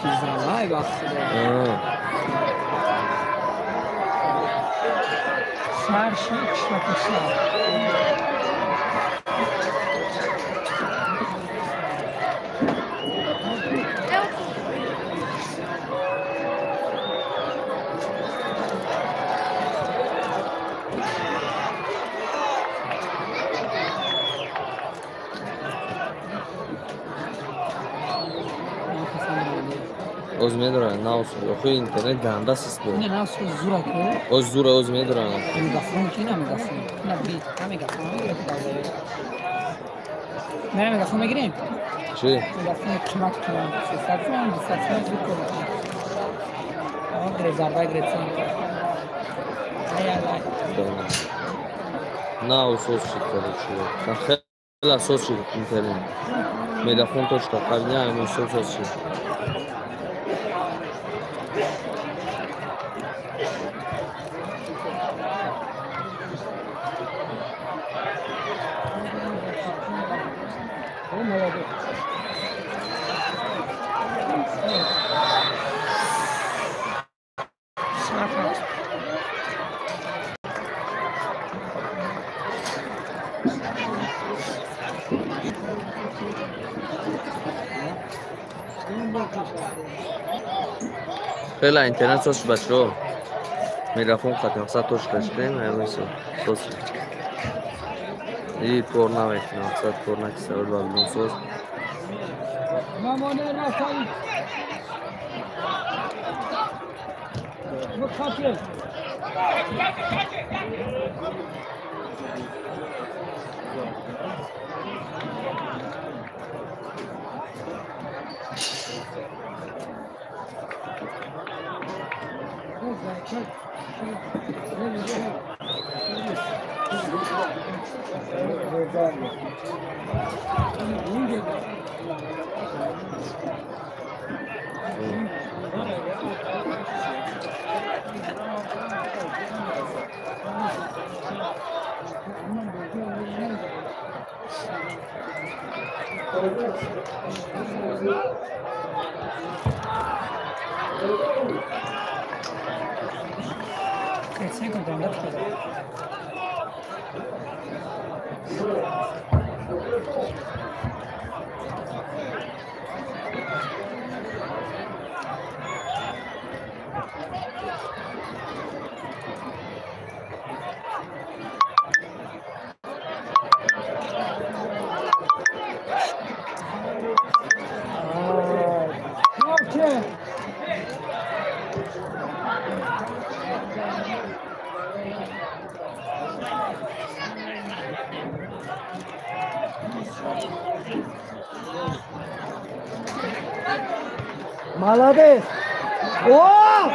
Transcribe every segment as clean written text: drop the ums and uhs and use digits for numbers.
Тизравай вақт. Сарши кишвакишвар. Оз медоранд, на охи интернет ганда сист буд. Не, на зура ку. Оз зура оз медоранд. Мегафон ки на мегафон. На би, на мегафон мегирем давлат. На мегафон мегирем? Чи? Мегафон қимат қимат. 300 сом, 200 сом зуд кор мекунад. Он гре зарба гре цен. Ай ай. На усос шид, короче. Хела сос шид интернет. Мегафон точка қабня, ему сос шид. Хела интернет сос бачо. Мегафон қати мақсад точка шудем, ҳамин сос. И кор намекунам, мақсад кор накиса, бабилон сос. Молодец! О!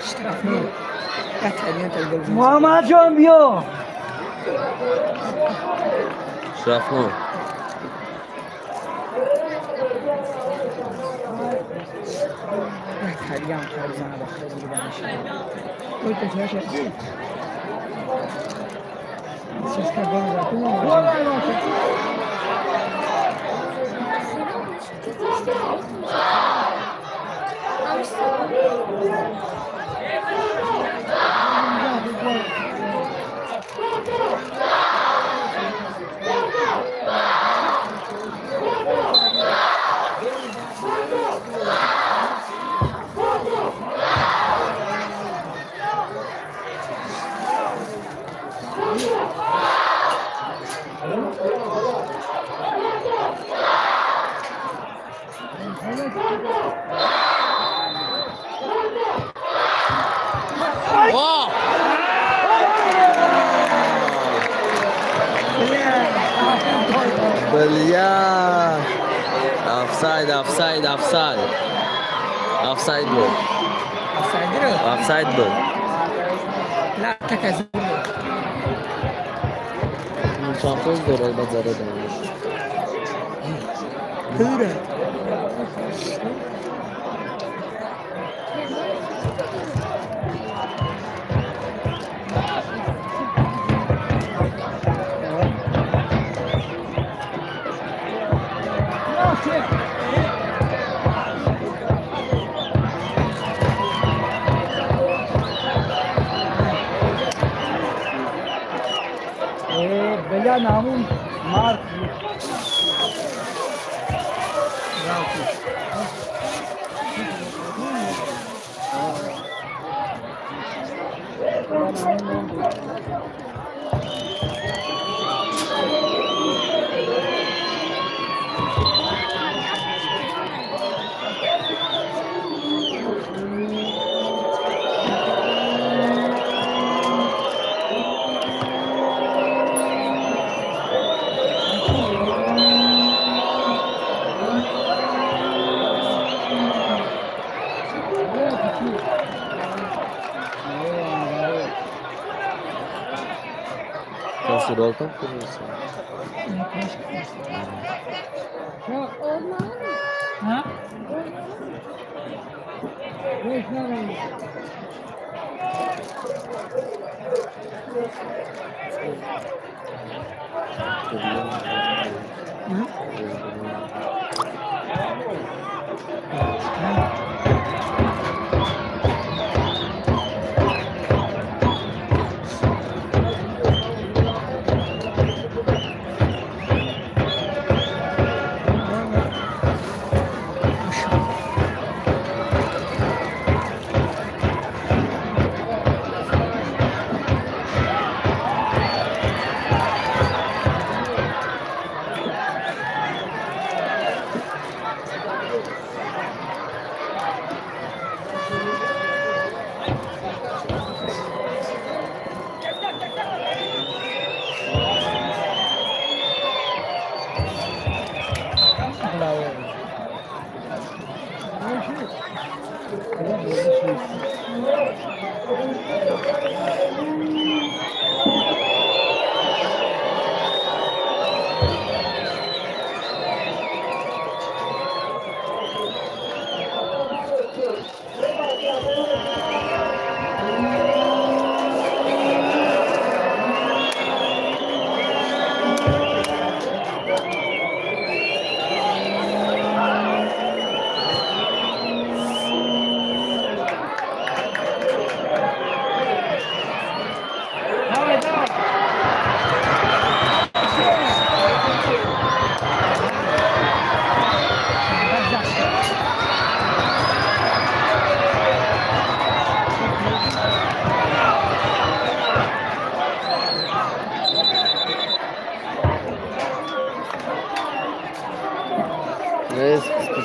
Штрафной. Муҳаммадҷон биё! Штрафной. Бля! Офсайд, офсайд, офсайд. Офсайд был. Офсайд был. Чанд дорад баъд зарада Пура. Намун мард. Ротом конечно. А?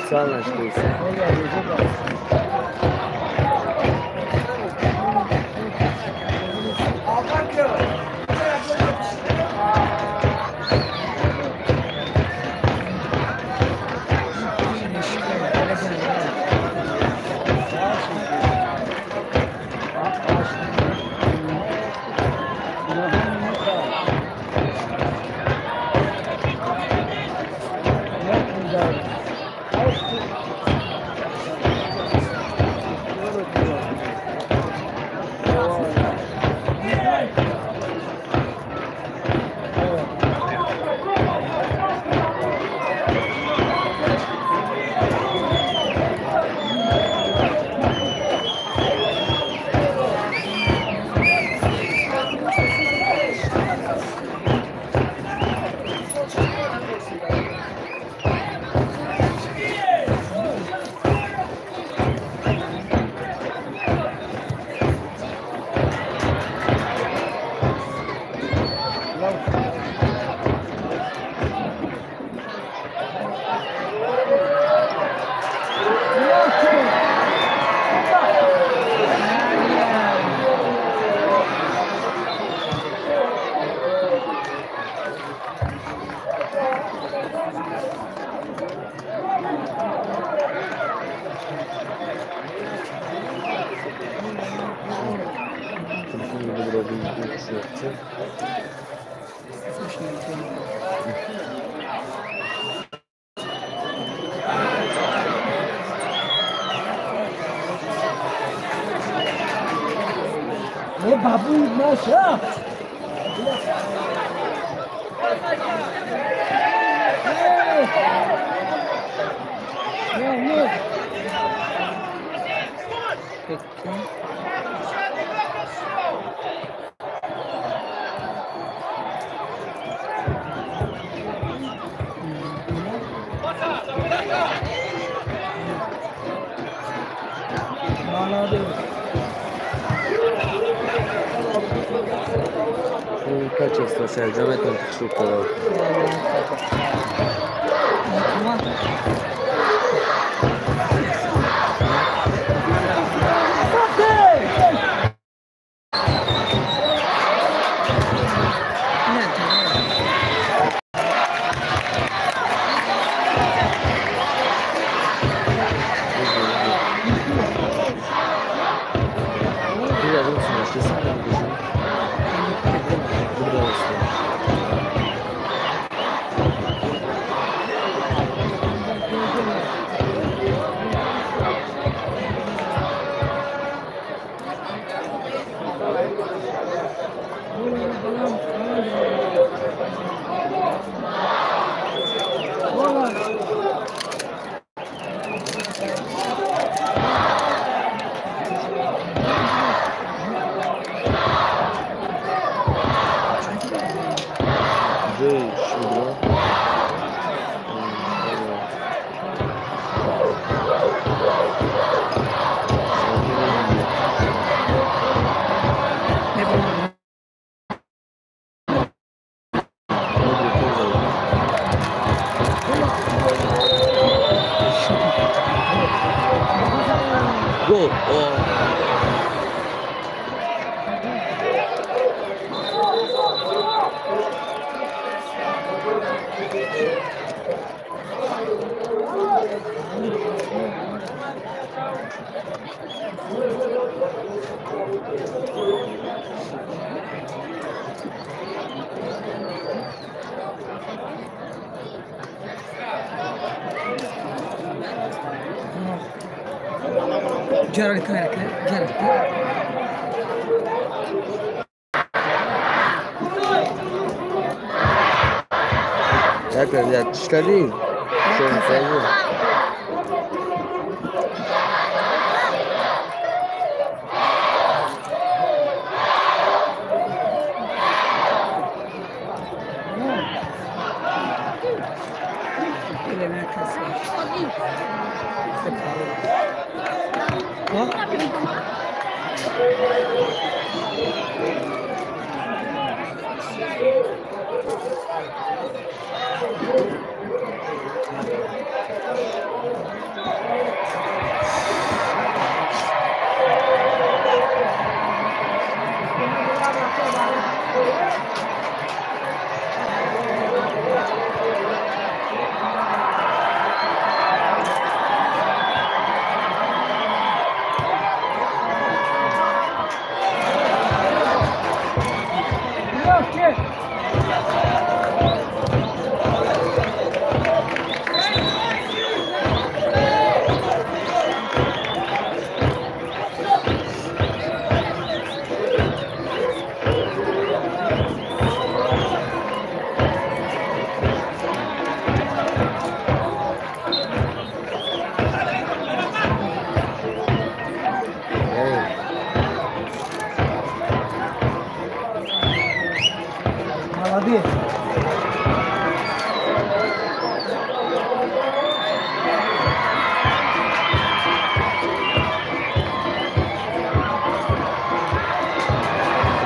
Специально что это. Качество шаҷа метавон тахшиб кард. Гол! جرى الكاميرا جرى. يا تشتري شو نسوي؟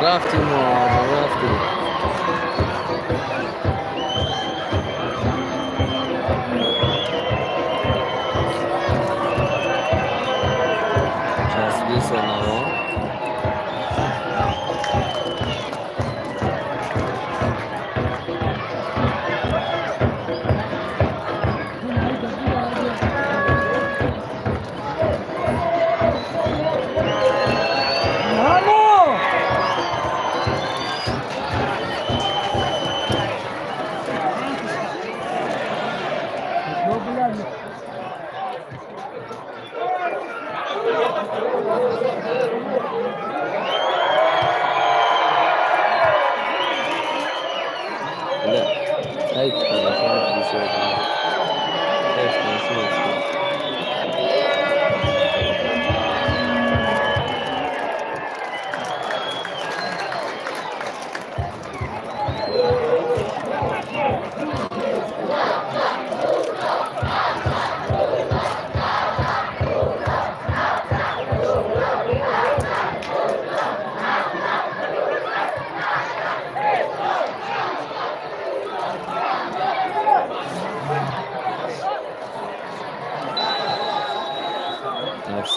Рафтим, рафтим. Часбиса наво. Vamos!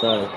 Офсайд.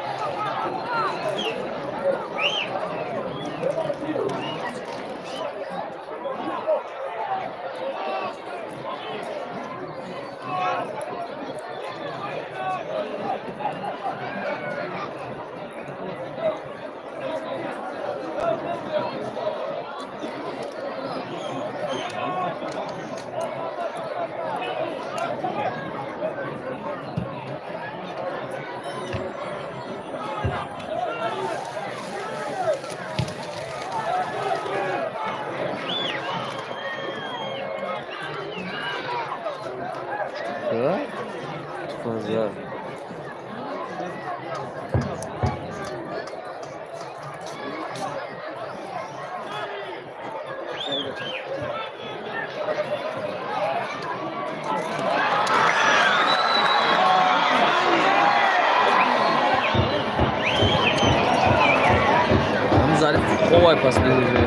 Ой, последний.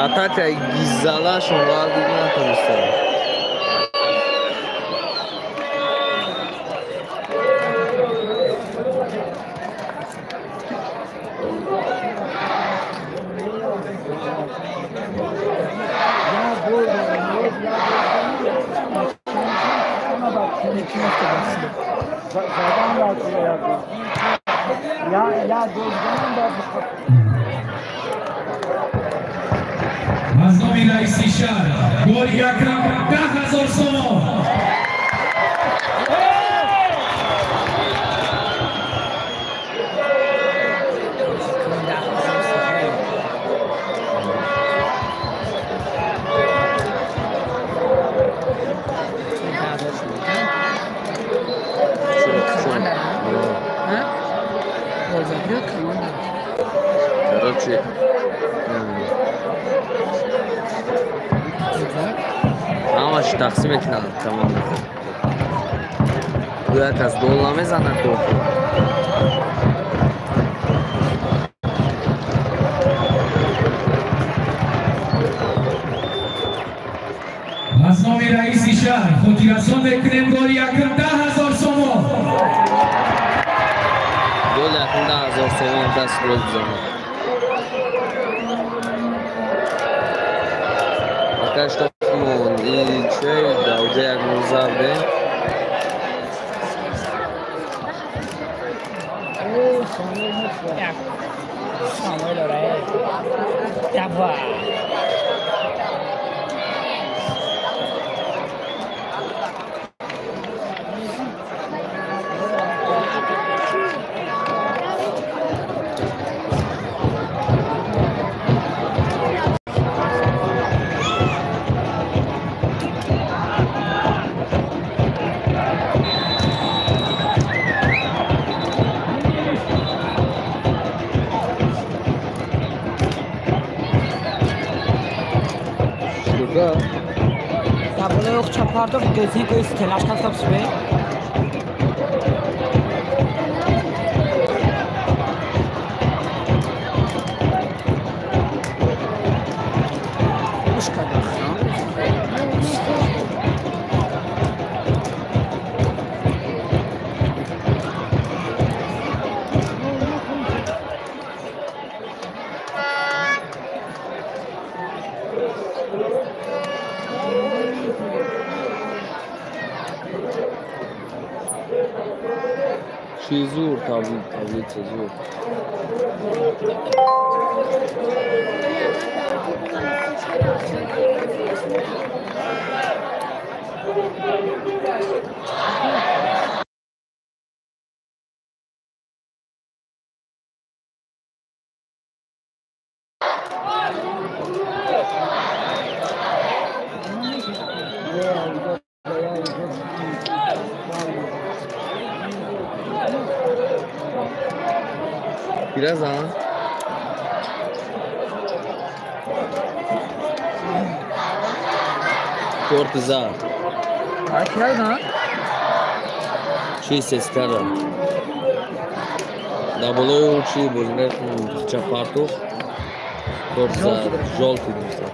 Атака гизалашон ғалб натонистанд. Я гол занам бояд. Аз номи раиси шаҳр голи якам 10 000 сомон. 10 000 сомон. 10 000 сомон. Команда. А? Голзадиё команда. Короче, ҳамаш тақсим мекунад команда. Ду як кас гол намезанад дохил. Аз номи раиси шаҳр хотиррасон мекунем, голи якум 10 000 сомон. Гол якум 10 000 сомон, кас гол бизанад. Пока что и чей, да, уже як музабе. Як Самуэл Орае. Давай. Шука. Да болои оқча пардохт гӯзин гӯи стелаш кафтабс бе. Гӯш кардам. Чӣ зур таблица, зур. Пиразан. Корти зард. Кирайдан? Чӣ сес кардам? Дар болои ӯ чӣ бозингар чапартух. Корти зард, жёлтый гирифта.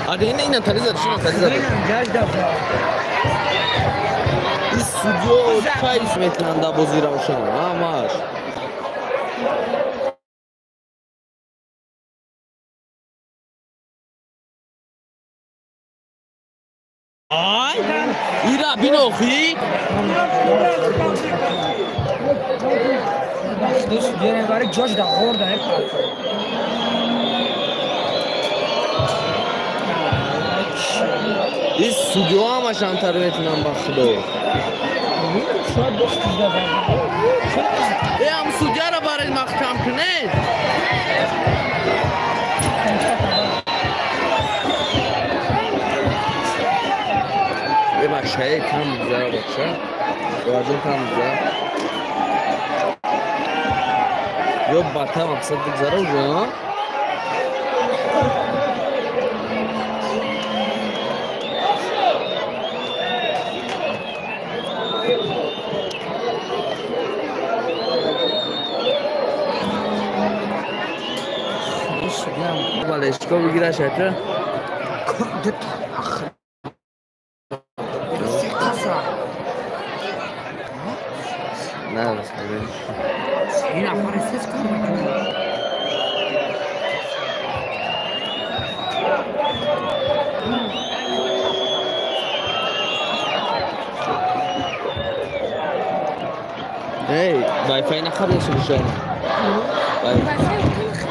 Аре, ина тариза, шина тариза. Ин судьё кайф мекунанд дар бозии Равшан, ҳамаш. Ай! Ира бинохи? Ин судиҳо ҳамаш ҳамтар метунам ба худо. Э, ҳам судьяро баред маҳкам кунед. Э, бачае кам гузара, бача. Бобаҷон кам гузара. Ё бата мақсад бигзара уже, а? Балешко бигираш ака. Не, Эй, Wi-Fi нахаб шуд.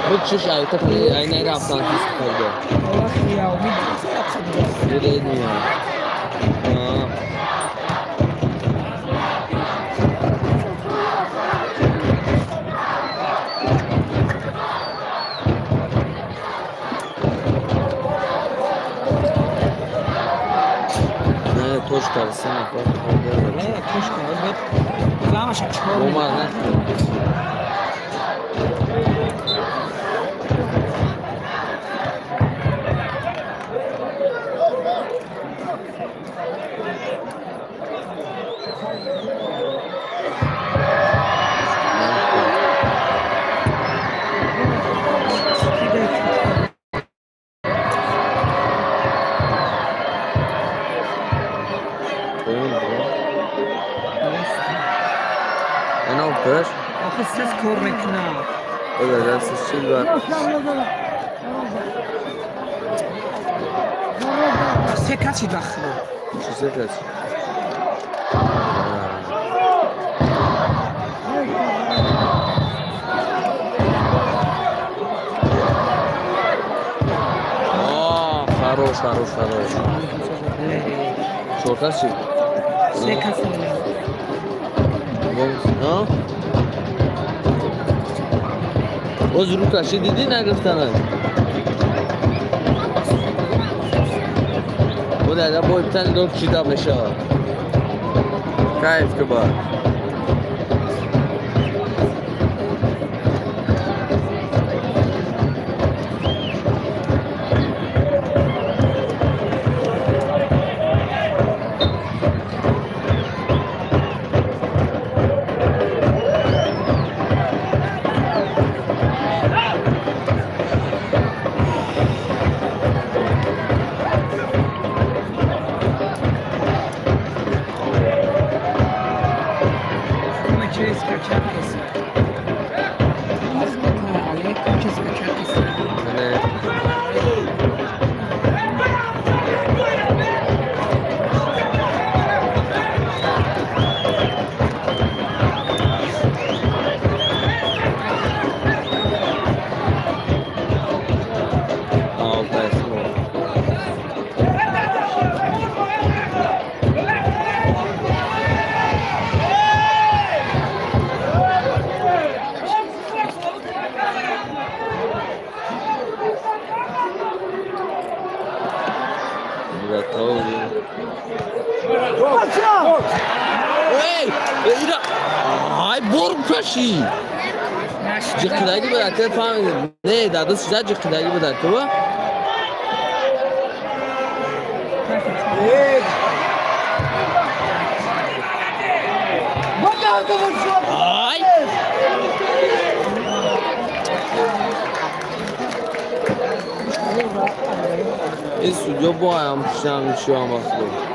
Буд чиш ай ай рафтан кис карда. Не, точка, сам Не, точка, замаша чор. Омад, не. Се каси бахло. Се каси. О, хорош, хорош, хорош. Чор каси? Се каси. А? Боз рукаши дидӣ нагирифтанаш? Бода бой тан док чида мешавад. Кайф ки ба. Ҷиқидаги буд, ака фаҳмидем. Не, дада сиза ҷиқидаги буд, ака ва? Ай! Ин судьё бо ам пуштам чиам вақт.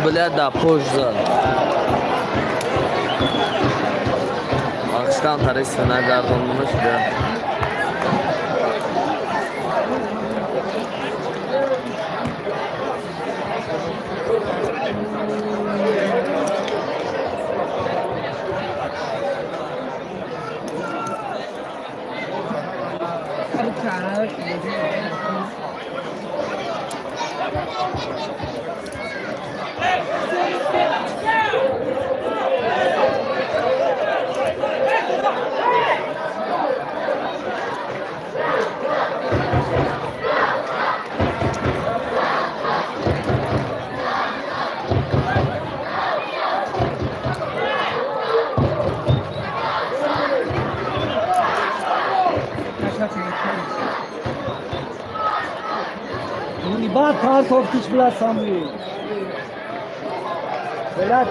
Бля, да, позже. Ахштан тариса нагардонмуш, да. Партофтиш била самли. Блядь.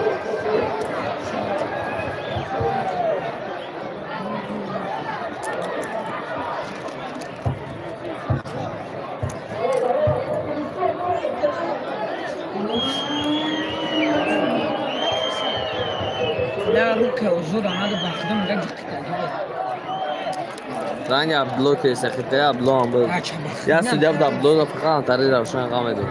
Да, рука узура надо бахдам да дикта. Ранги Абдулло ки сахите Абдулло ҳам буд. Я судья буд Абдулло фақат тари Равшан қам медод.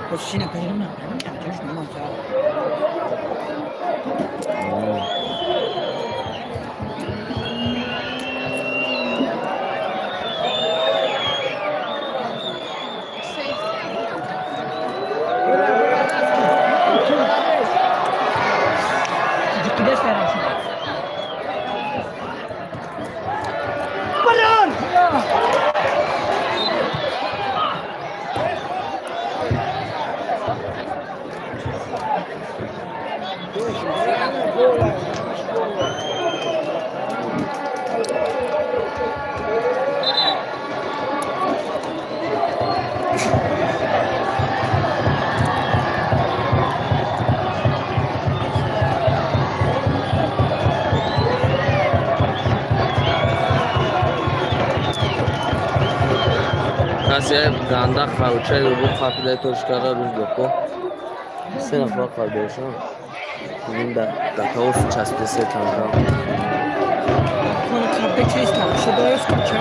Касе ганда қавчаи рӯ қапидаи точкара рӯз доко. Се нафар қабдошам. Ин да тавос часпида се танка. Қабда чист шудост куча.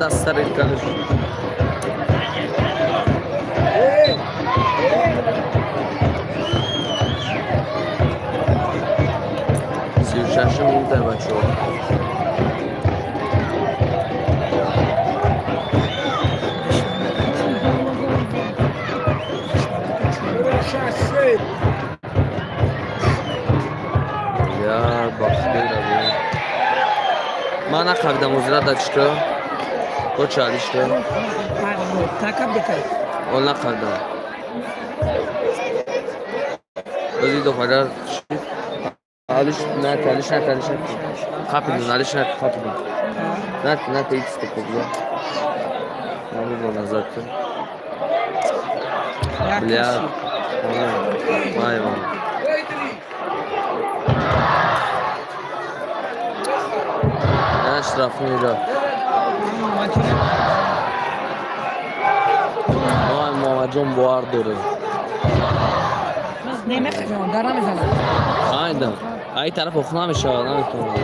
Дастарит калиш. 36 минута бачаҳо. Я бахтира. Ман нақабидам озира дачка. Коча алишта. Он нақабидам. Ози дофагар алиш на алиш на алиш на. Қапидун алиш на қапидун. На на икс топобла. Намудо назад. Бля. Вай вай. На штрафный удар. Ой, Муҳаммадҷон бовар дорем. Намехоҳам, дар намезанам. Айдам. Ай тараф ох намешавад, наметавонам.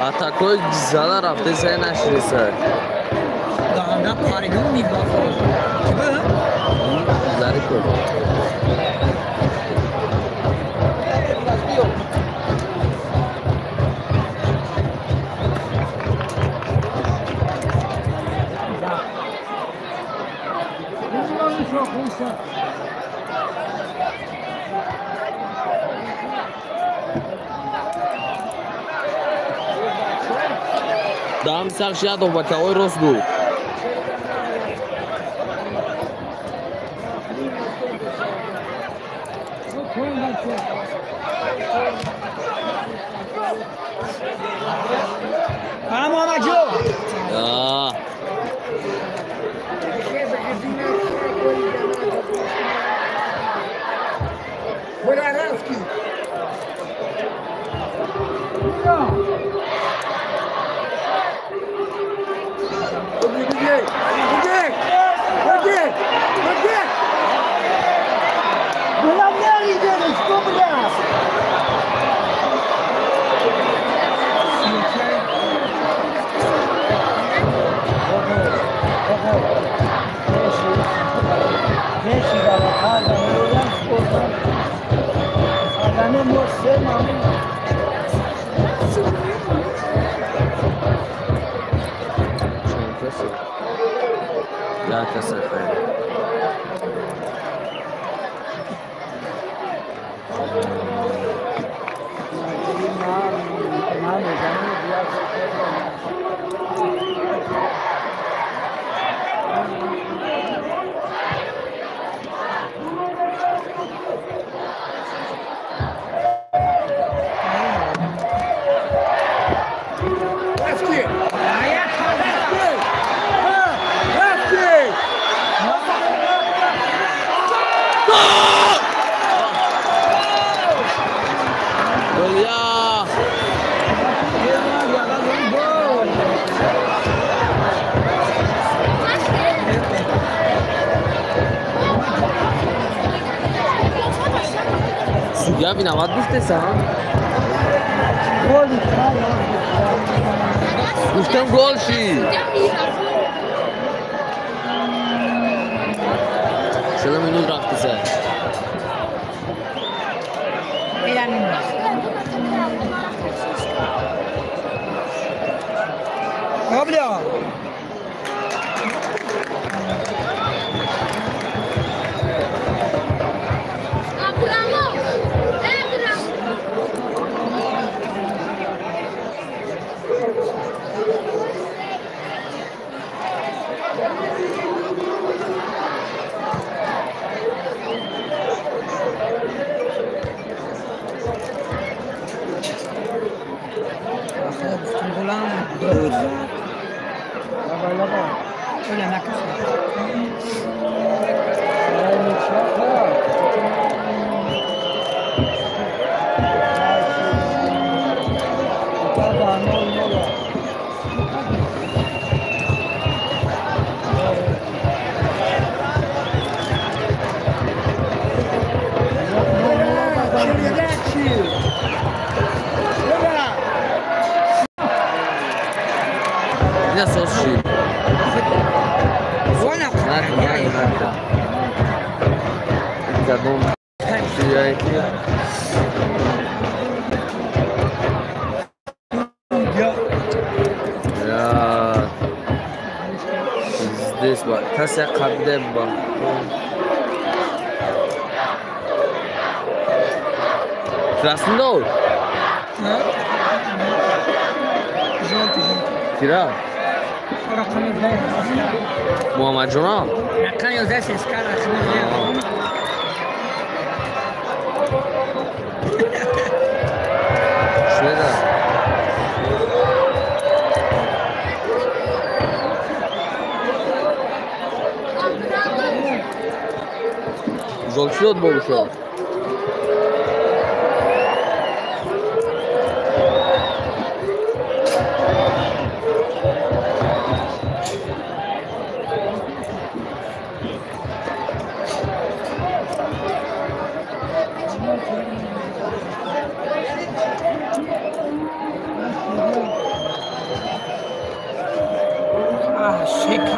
Атакои зада рафте сай наширеса. Данда паридум мибафо. Зари кун. Дам сар шадо ба кавой рост буд. Судья виноват гуфтеса? Гуфтам гол шид. Чила минут рафтеса. Бля! Красный. Желтый. Кира? Муҳаммадҷонам? Рақам 11 СК рақам 11. Шведа. Жолчи дод бобушо.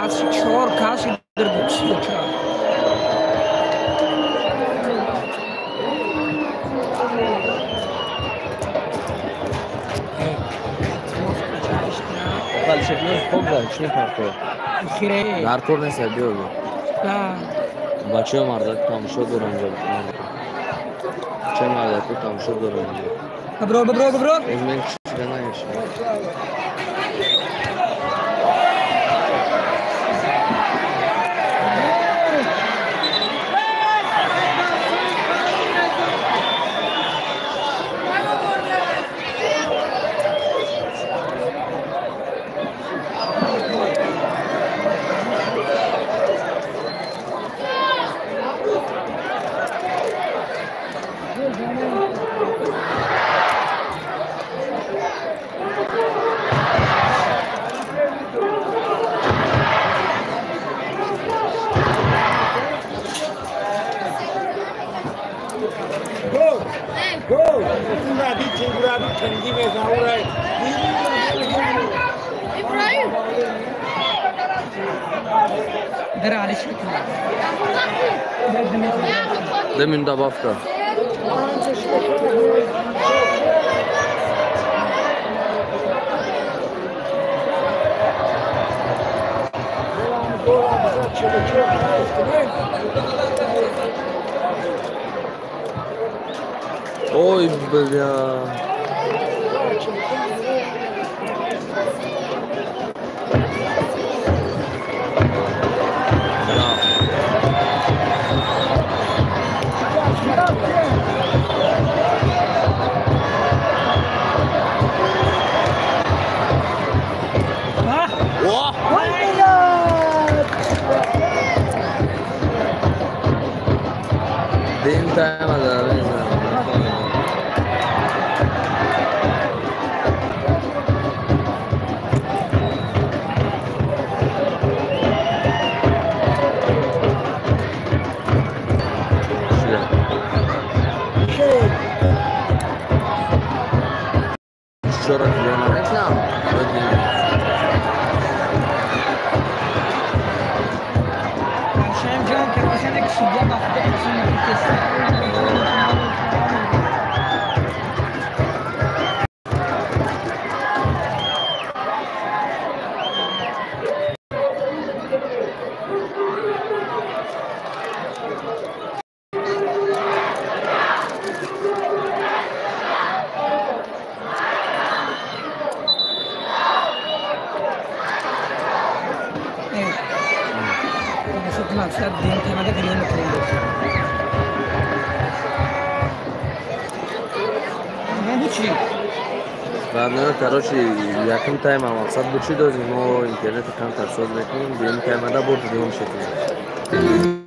4 кас дар 34. Дар кор нест, биё. Бачаҳои мардак тамошо дорам инҷо. Бачаҳои мардаку тамошо дорам инҷо. Биброр, биброр, биброр. Мен кушида намешавам. Демин добавка. Ой, бля. Короче, якум тайма мақсад буд чӣ дозим, мо интернетро камтар соз мекунем, дуюм таймада бурд дуюм шекунем.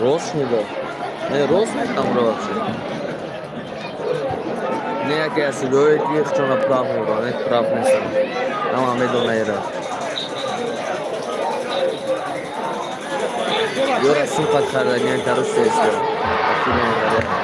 Рост не Не, рост там вообще. Не, яке я себе ки хто на прав не, не прав не сам. Ама медона ера. Ёра симпат хардагиан карусе иста. Афина.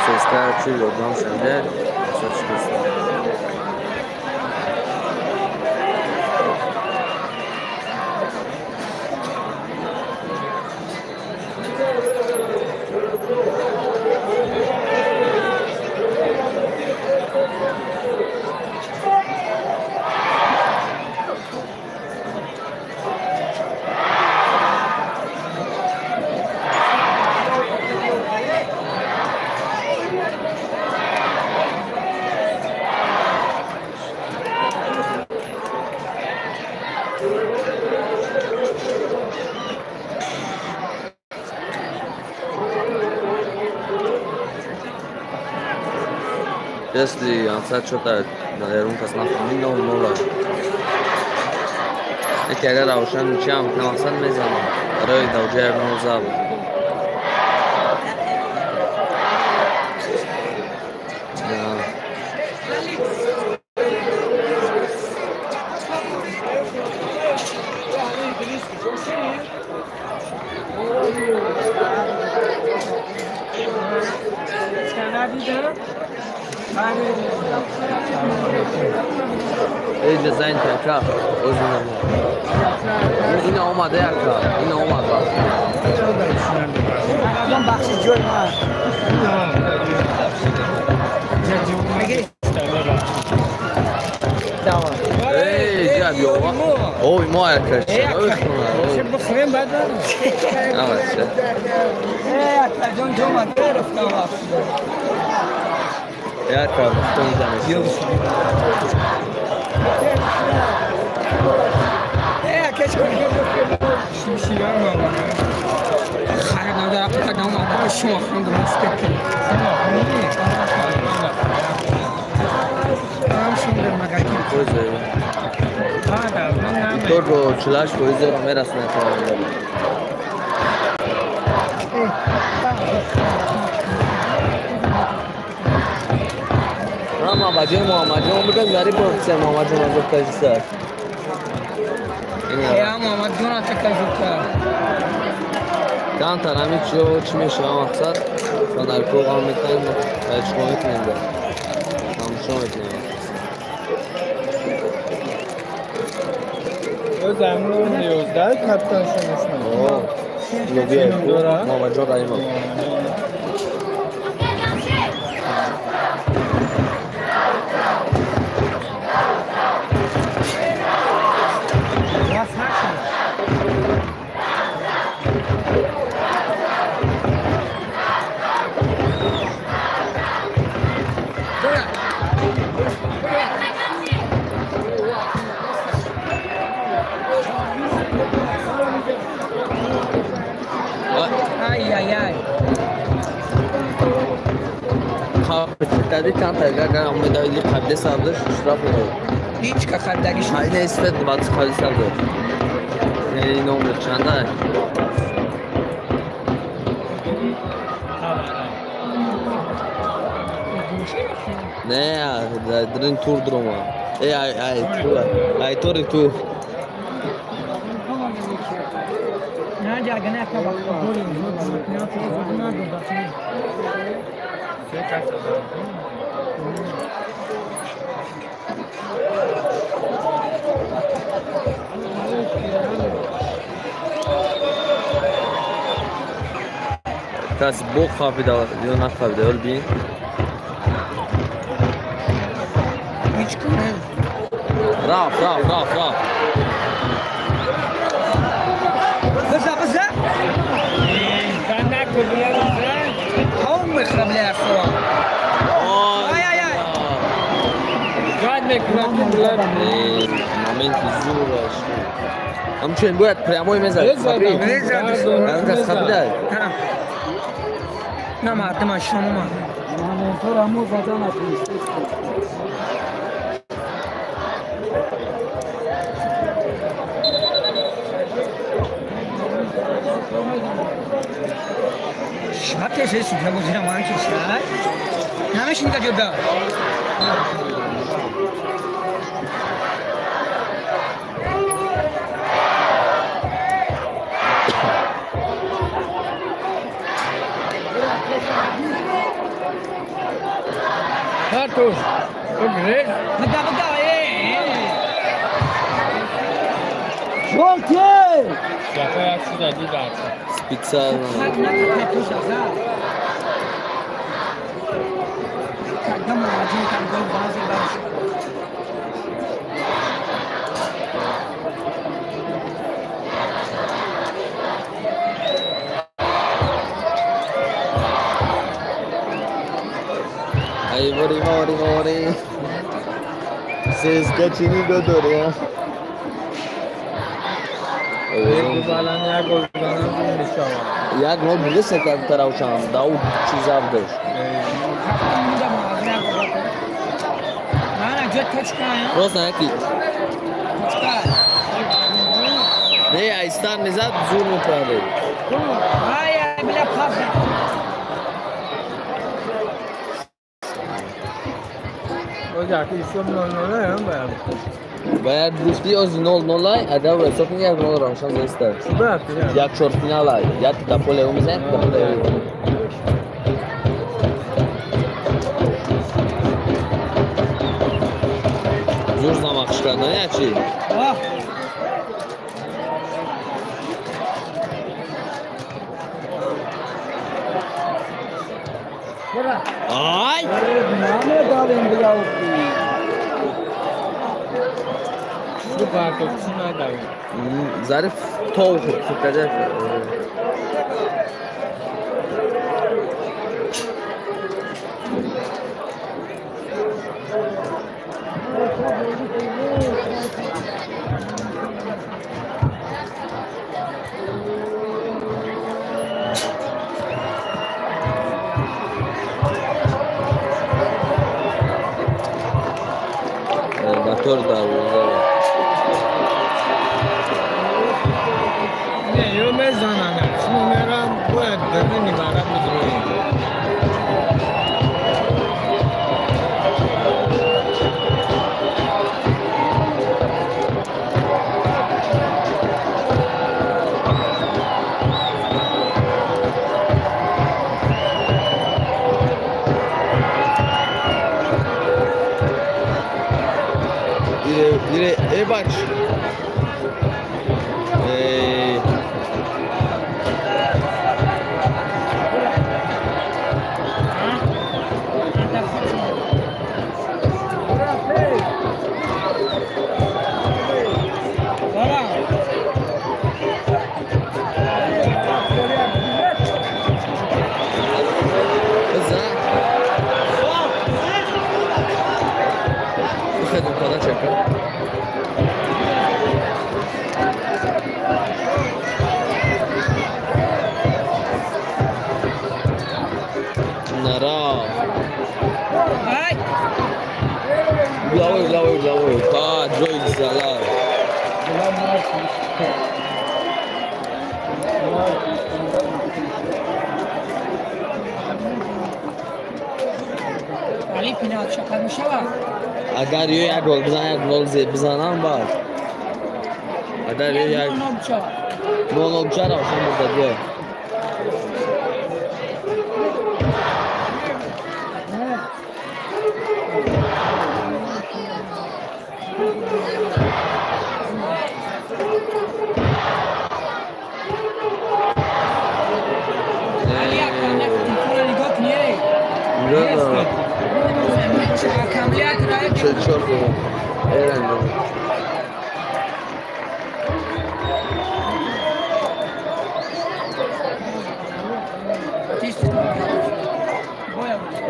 Сестра чи ёрдам шуда сочкист. Если ансат что-то наверное, кас нафаҳмид, нол-нола. Яке агар Равшан ничиам кунам, мақсад мезанам. Барои давҷа як нол заб. Эй, дизайн така, озина. Ина омада яка, ина омада. Бахши ҷой ма. Эй, ҷаб ёва. Ой, мо яка. Бихӯрем баъд. Эй, акаҷон ҷома рафтам вақт. Яка, бихтон занеш. Торго чулаш фоизро мерасонад тавонгарӣ. Мамаҷон, Муҳаммадҷон бигӯ гариб офисер Муҳаммадҷон аз таҷисар. Я Муҳаммадҷон атакажука. Камтар ҳамин чиё чӣ мешава мақсад? Фонарко ғам мекунем, чиқо мекунем да. Тамошо мекунем. Замон 11 капитан шумошна. Мамаджон Раимов. Чанд агар омедаили қабли сабдаш штраф медод. Ҳеҷ ка қабдагиш. Ҳайна исфет баъд қабли сабдаш. Яъне номер чанда? Не, дрин тур дрома. Э, ай, ай, тур. Ай, тури тур. Не, ҷагана ка ба голим. Кас бо қапида ё нақапида ёл бин. Ҳеҷ кунем. Раф, раф, раф, раф. Биза, биза. Ай, ай, ай. Моменти зӯраш. Ҳамчунин бояд прямой мезад. Кас қапида. На мардима шумома. Специально. Ай, мори, мори, мори. Сезгачини додори. Як нол билесе как таравшан, дау чизав дошт. Просто яки. Не, айстар мезад, зур мепарид. Ай, бля, паф. Бояд гуфти ози 0-0 агар ҳисоб кунӣ 1-0 Равшан зестар. Як чорфинала, як да поле ӯ мезанад, да поле ӯ. Зур замахш кардан, я чи? Ай! Зариф тов хӯрд, Мотор дарвоза. Эй, бач. Эй. Нара. Угловой, угловой, угловой. Па, Джой Зала. Агар ё як гол бизан, як гол бизанам баъд. Агар ё як 0-0 чара ошон бурдадиё.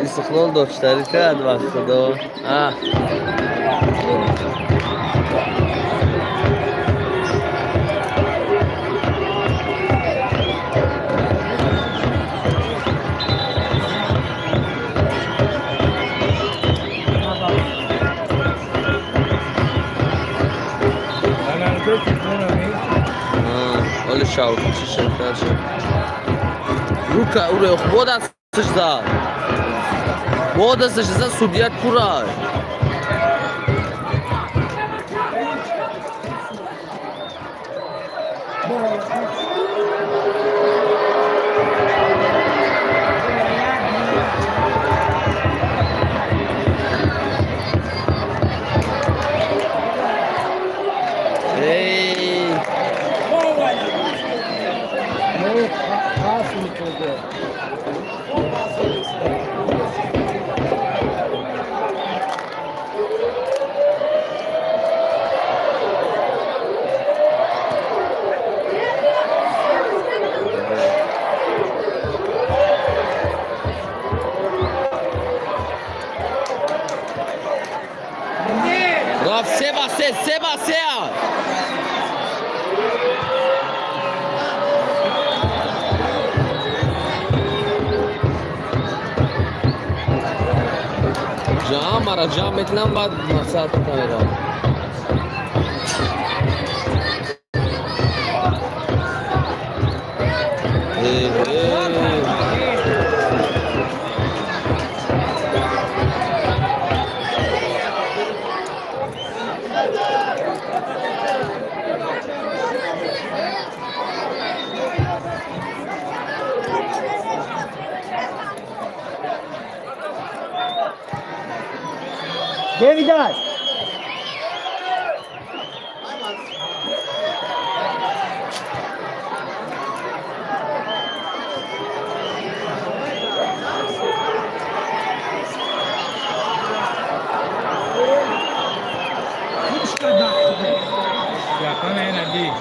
Истиқлол доштари кард ва худо. Рука уре хуб дасташ зад. Бо дасташ зад судья кура. Ҷамъ мекунам, баъд мақсад камерам. David!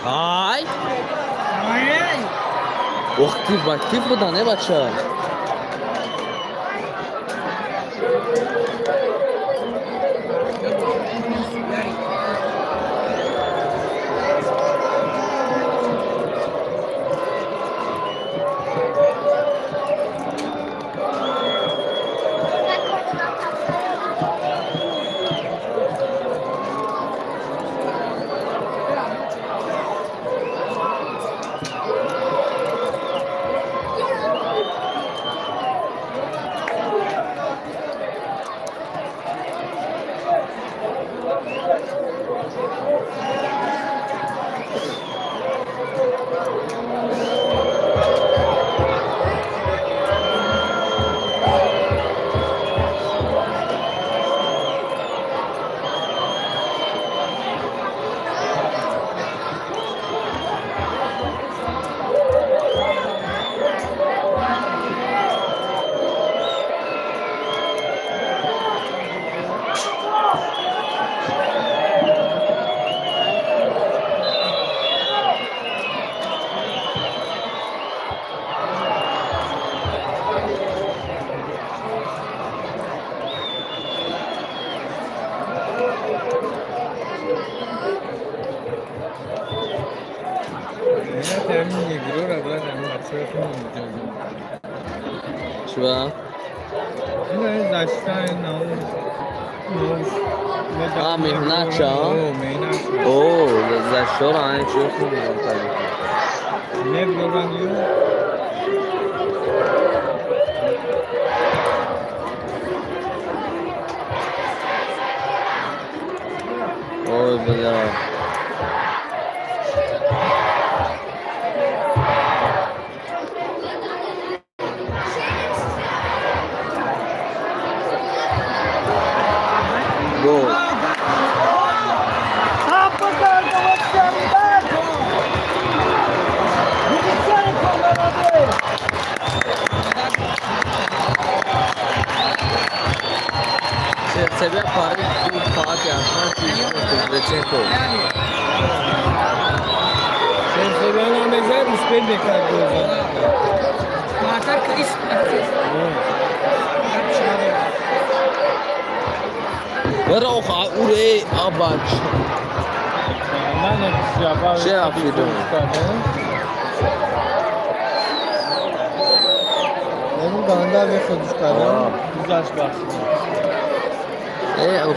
Ай! Ох, актив будан, бача. Чува? А, меҳнатша? О, заштора ани чӣ хуб Ой, бля. Гол. Себе пари фақат яхман чиз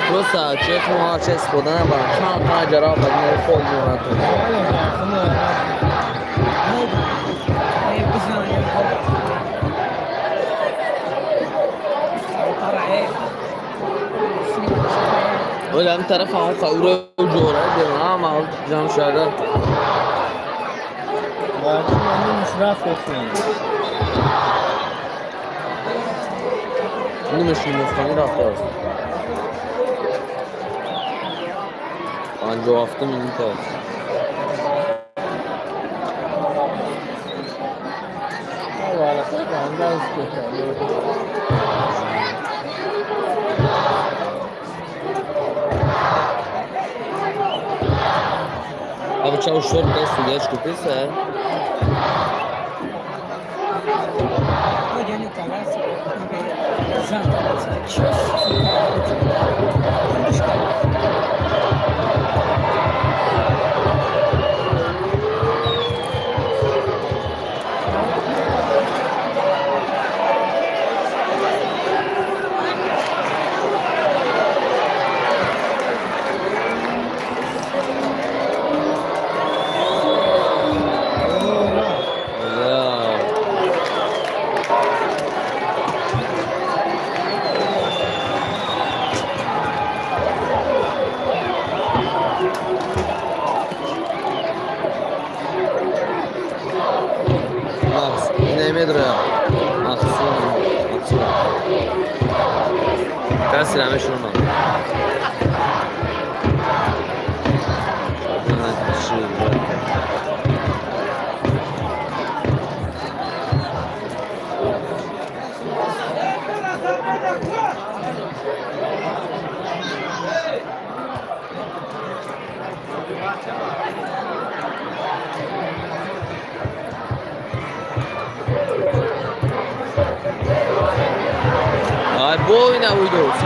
Просто чех мо чес ходан ба чанд таҷара ба не хол мурат. Олам тараф он қаура ҷора дема ма ҷам шада. Нимаш нимахони рафтааст. 57 минута аст. Або чао шор даст судяш куписа?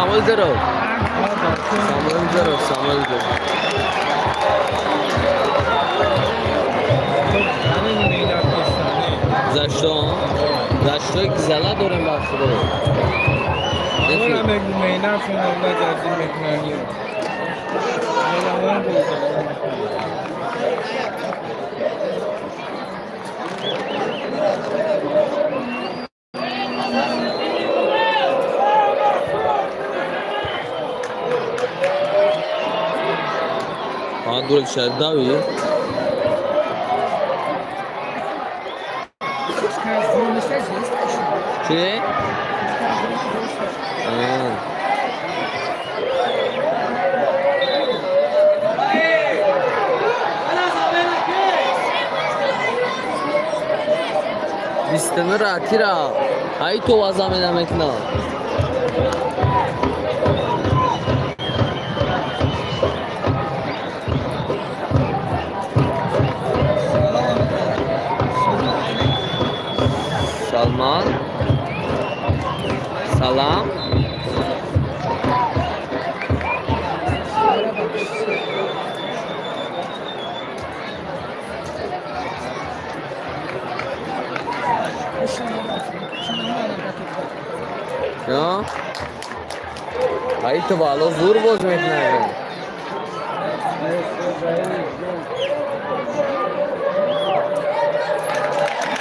Samuel zero. Samuel zero. Samuel zero. Zašto? Zašto je zala дорем ба худо? Дурак шардави. Чӣ? Бистанра тира. Ай то ваза мекна. Салман. Салам. Ай то бало зур боз мекунад.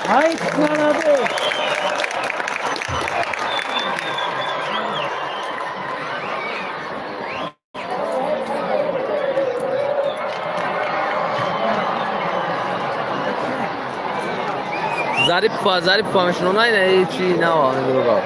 Ай молодец. Зариф помешнонай не чи нава друга.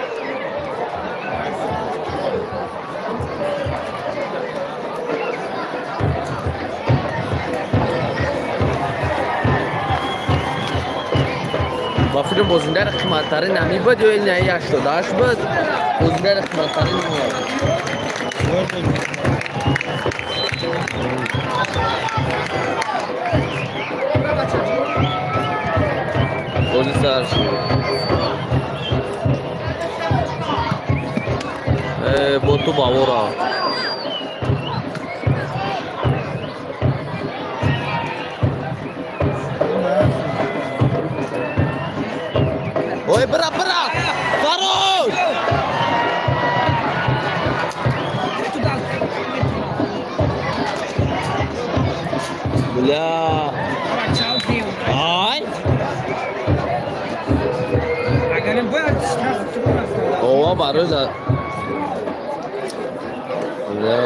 Ба фикрам бозингари қиматтарин ҳамин буд ё ин 88 буд? Бозингари қиматтарин буд. Бозӣ сар шуд. Бо ту бавора. Ой, бра, бра! Хорош! Бля! Ай! Ова, барои. Бля!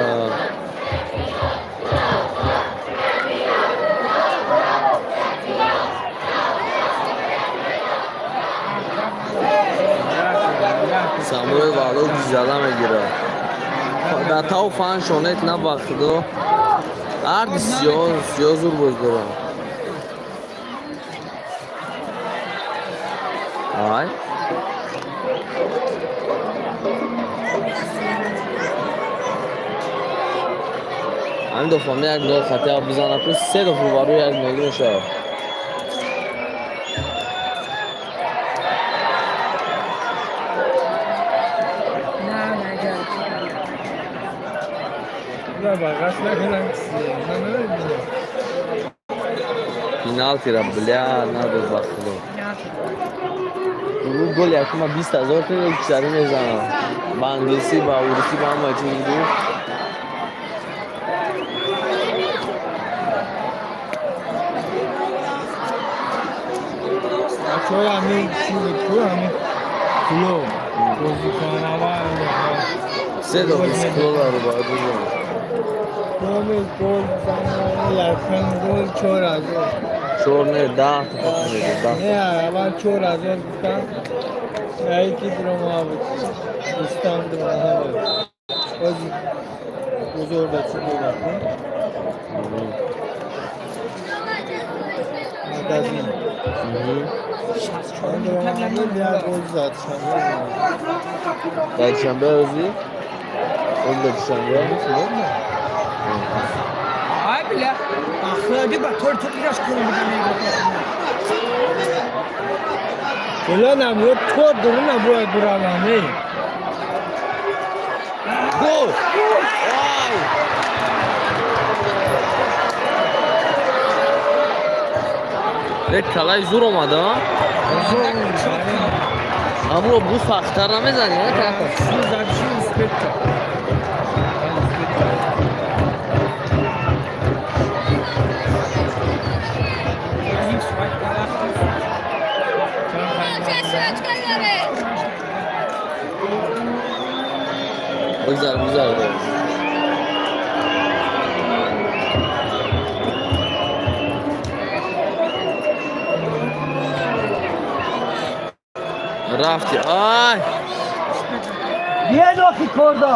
Самуэл вало гизала мегирад. Дар тав фан шонет на ба худо. Ҳарди сиё зур боз дорад. Ай. Ҳамин дофа як нол хатия бизанад, се дофа барои як нол мешавад. Пеналтира, бля, надо ба худо. Гол якума 20 ҳазор туман кишари мезанам. Ба англисӣ, ба урусӣ, ба ҳама чиз гуфт. Бачаҳои ҳамин чӣ буд ку ҳамин клуб бозикон аввал се дофа клуб бояд бизанам. Гол гол занам якум гол 4000. 4 не 10 та. Не, аввал 4000 гуфтам. Ай ки дрома буд. Дӯстам дрома буд. Боз бузург чӣ буд? Магазин. Дар душанбе рӯзи? Он дар душанбе? Ай бля, ахлади ба тор ту бираш кунам. Бля, нам вот тор дуру набояд буравам, эй. Гол! Ай! Лек калай зур омад, а? Амро бу сахттар намезанӣ, а кака? Бигзар, бигзар. Рафти. Ай! Биедохи корда.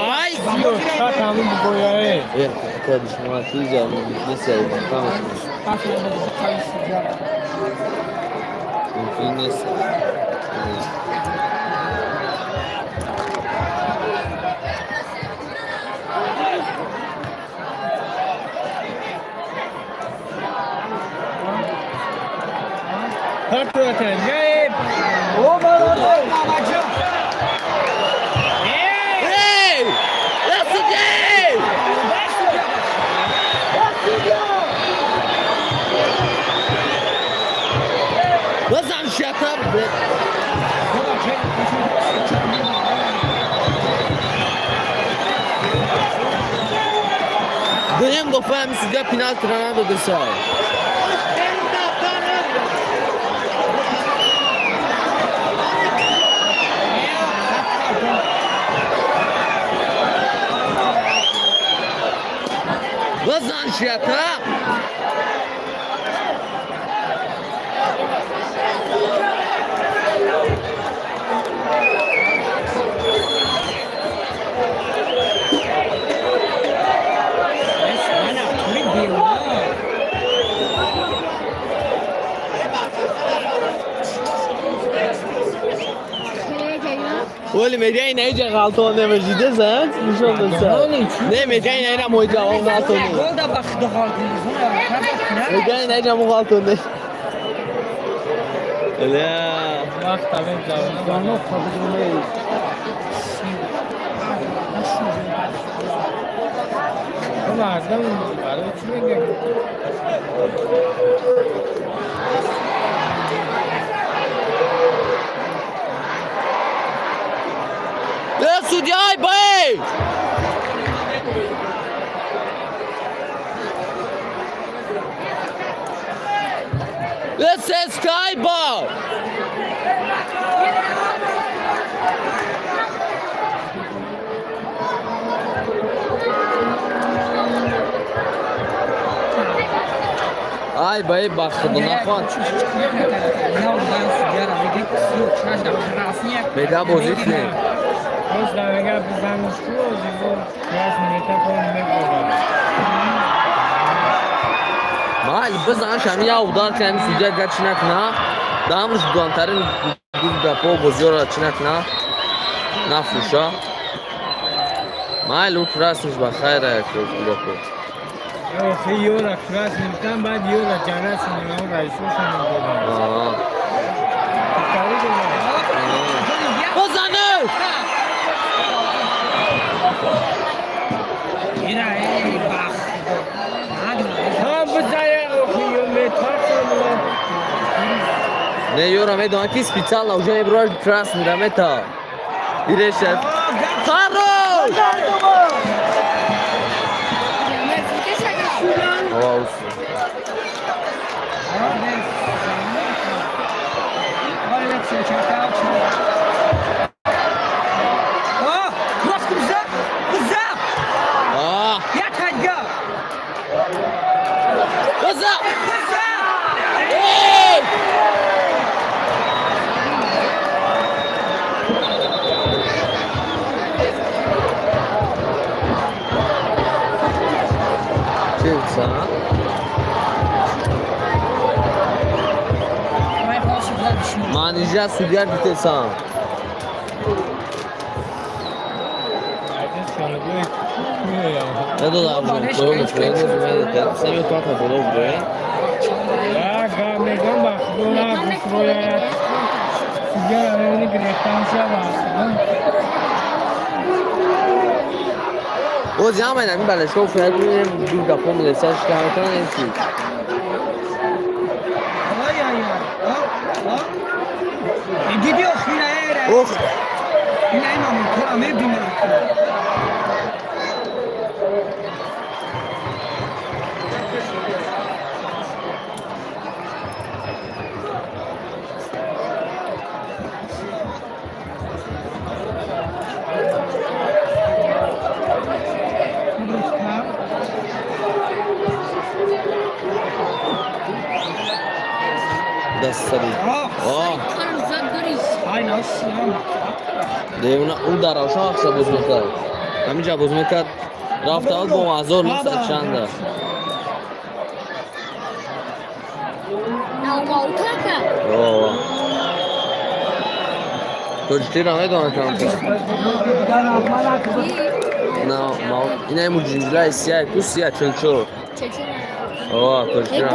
Ай! Дуюм дафъа ҳами судья пеналтиро надодаса. Бизан шията. ولی میگه این ایجا غلطان نمیشیده زن نشون داد نه میگه این اینا موجا اون غلطان میگه این ایجا مو غلطان نه لا وقت الان جوان مردم برای چی میگه؟ Судья, бей! This is Skyball! Ай, бей, бахту, нахуй. Мега бозит не. باز اگر بزنش تو بازی رسم میکنم. مال بزنش همی یا удар که همی судья гар чӣ накуна, дамрш дуантарин гапо бозиёро чӣ накуна, нафурӯша. Майл ӯ расмиш ба хайра як гапо. Охи ёра крас мекунам, баъд ёра ҷарасм мекунам, раисошон додам. Бизанӣ! Не, ёра медонам ки специально уже мебураш красный рамета. Ирешев. Хорош! Манижа судья дитесан. Ози ҳама ин ҳамин балешҳо фияд мебинем, ду гапҳо милесар шикар мекунанд, ин чиз. Ох! Ӯ дар Равшан вақта боз мекард. Ҳаминҷа боз мекард. Рафта бо 1900 чанда. Тоҷикиро медонад камтар. На, ина муҷинҷилаи сия ку сия чилчор. Тоҷикиро.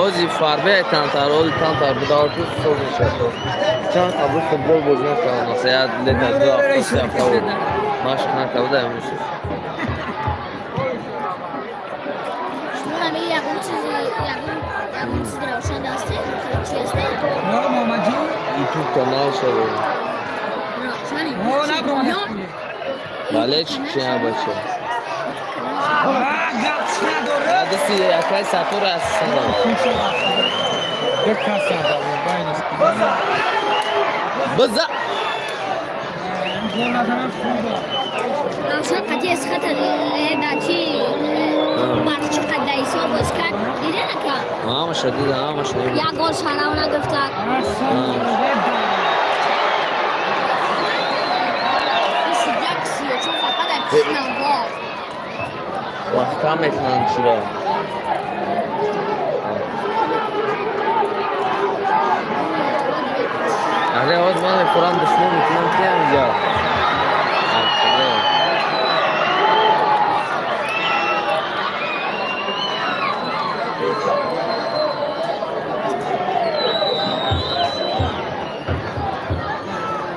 Ози фарбе тантар, ози тантар будаоту соз мешавад. Чанд қабл футбол бозӣ накардам, масалан як лета ду ҳафта, се ҳафта буд. Машқ накарда имрӯз. YouTube канал шавад. Болельщик чи бача? Дасти якай сатур аст. База. Равшан қати эсхата дачи барчи қадайсо боз кард. Дида нака? Ҳамаша дида, ҳамаша. Як гол шарав нагуфтад. Вақта мекунанд чиро? Аре, ҳоз ман мехӯрам, душмон мекунам, ки ҳаминҷа.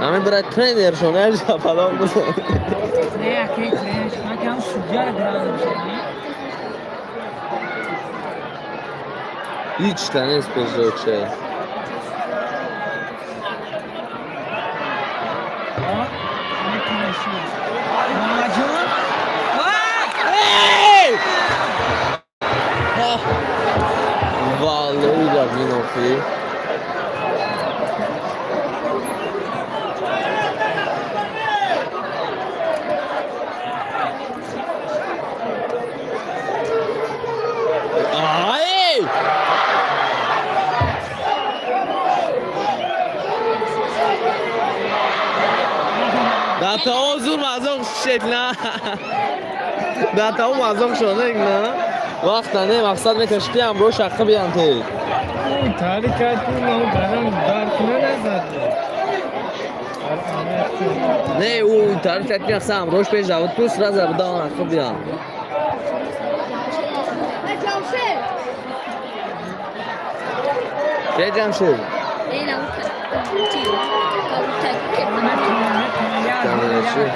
Ҳамин бирай тренершон яжа фалон буд. Не, якей тренерш, ман ки ҳам судья гранд мешавам. Ҳеҷ та нест пешроча. Валлоҳи дар минофӣ. Ай! Да то зур мазоқ шед на. Да то мазоқ шонек на. Вақт не мақсад мекаши ки ҳамроҳ шаққа биям те. Тари кард ку барам даркуна назад. Не, ӯ тари кард ки мақсад ҳамроҳш пеш давод ку сразу буда он аққа биям. Ке Ҷамшед? Камерачи.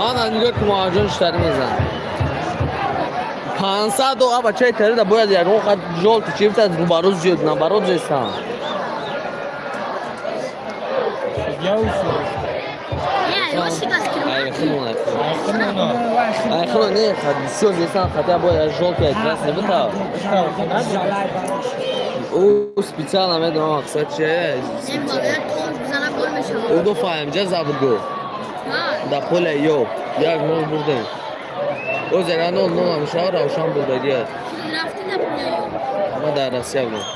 Ана нигоҳ ки муҳаҷон штари мезанад. 500 до аба чай тари да бояд ягон қад жолти чифта рӯбарӯ зиёд наоборот зестан. Айхило не, қад бисёр зестан, хотя бояд жолти красный бита. Ӯ специально медонам мақсад чие. Ӯ ду фаҳм ҷа забуд гӯ. Да поле ё як нол бурдем. Ӯ зера нол нол ҳамеша Равшан бурдагият. Ма дар Россия будам.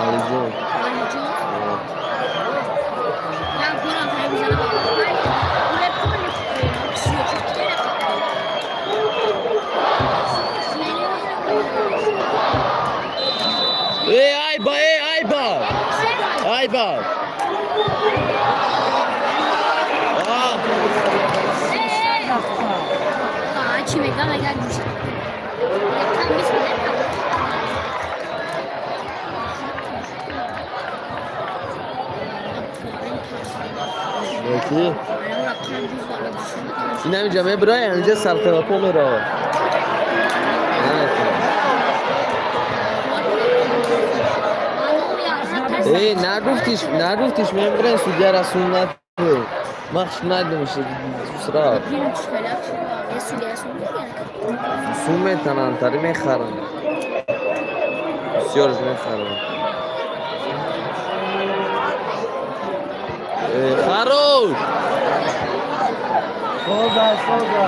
Алиҷон. Эй, айба, эй, айба! Айба! Яки? Ин ҳаминҷа мебирай, ҳаминҷа сарқарапо меравад. Эй, нагуфтиш, нагуфтиш, мебирай судья расул нату. Махш надумаш сра. Сум метананд, тари мехаранд. Бисёрш мехаранд. Хорош! Соза, соза.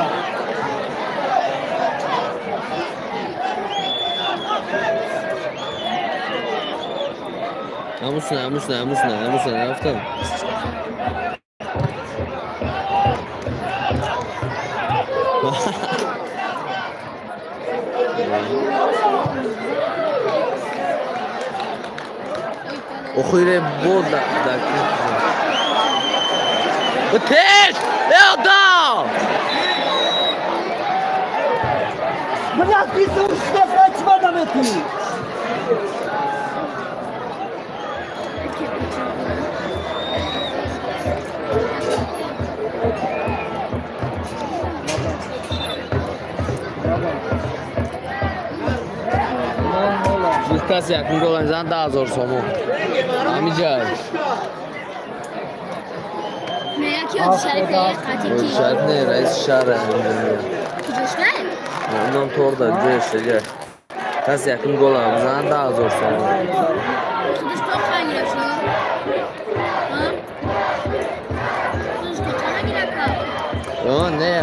Ҳамусна, ҳамусна, ҳамусна, ҳамусна, рафтам. Охире бод да. Теш! Одам! Блядь, 56 чиба наметӣ? Каси якум гол мезанад 10 000 сомон. Ҳамиҷа. Шариф не, раиси шаҳр. Унам торда ҷояш. Каси якум гол мезанад 10 000 сомон. Не,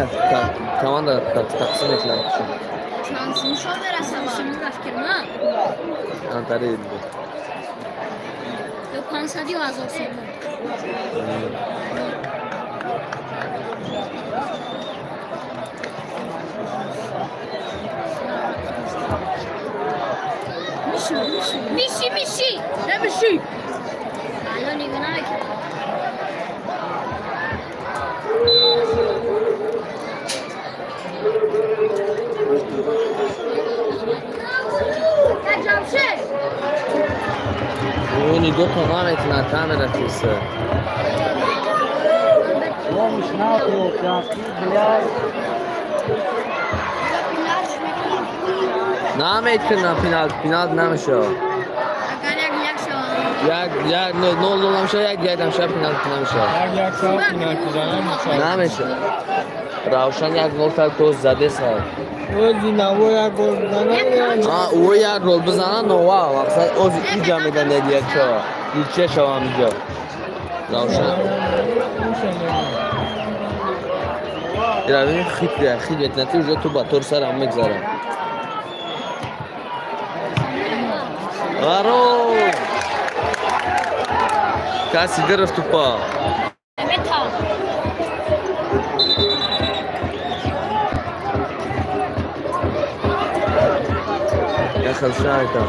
команда тақсим мекунад. Антари. Ё 500 000 сомон. Миши, миши, намиши. Алло, нигоҳ намекунам. Нигоҳ кун, наметунад камера киса. Наметунад, пеналти, пеналти намешавад. Як як 0-0 намешавад, 1-1 намешавад, пеналти намешавад. 1-1 шавад, пеналти намешавад. Намешавад. Равшан 1-0 кард, то задеса. Ози наво як гол бизанад. Ӯ як гол бизанад, нова. Мақсад ози иҷа медан як шава. Ничья шава ҳамиҷа. Равшан. Ира хит хит метнати уже ту ба тор сарам мегзара. Аро! Каси гирифт тупа. Яхел шайта.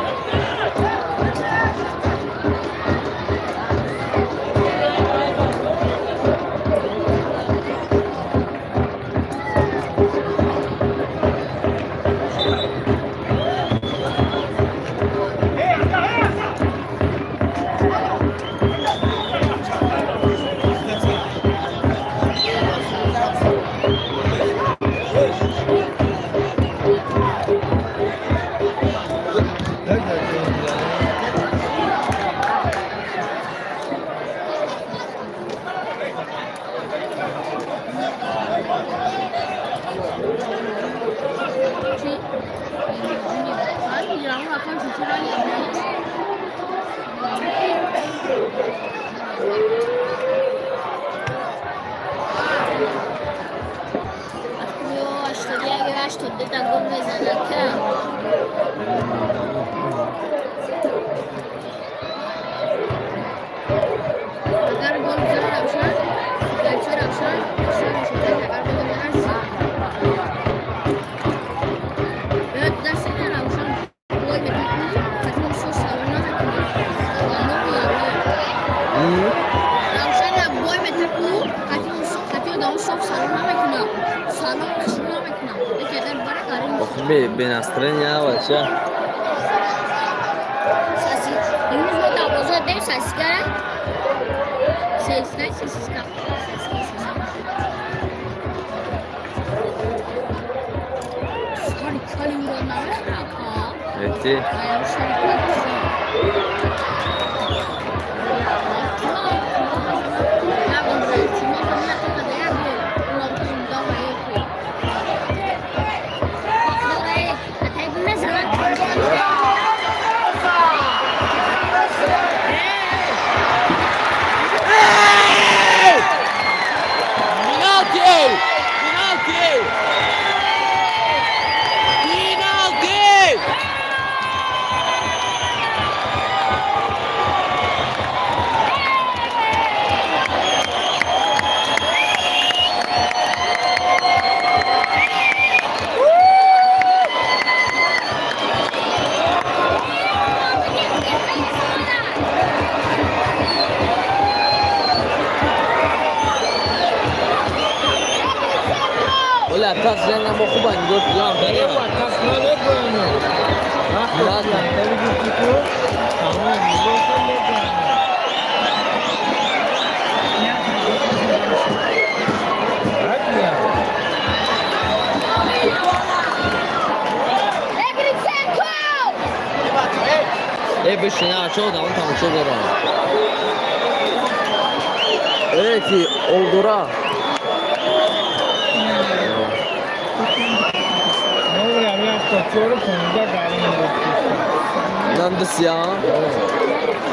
Бе настроение бача. Имрӯз мо дарвоза дем сасикара. Сесна сесиска. Сари кали ура намехӯрад. Эти. Оля тас жена мо хуба нигоҳ кунам. Ева тас намегӯям. Вақте гуфти ту тамом нигоҳ кун мегӯям. Э бишина чо да он тамошо дорам. Э ки олдура. Нам десия.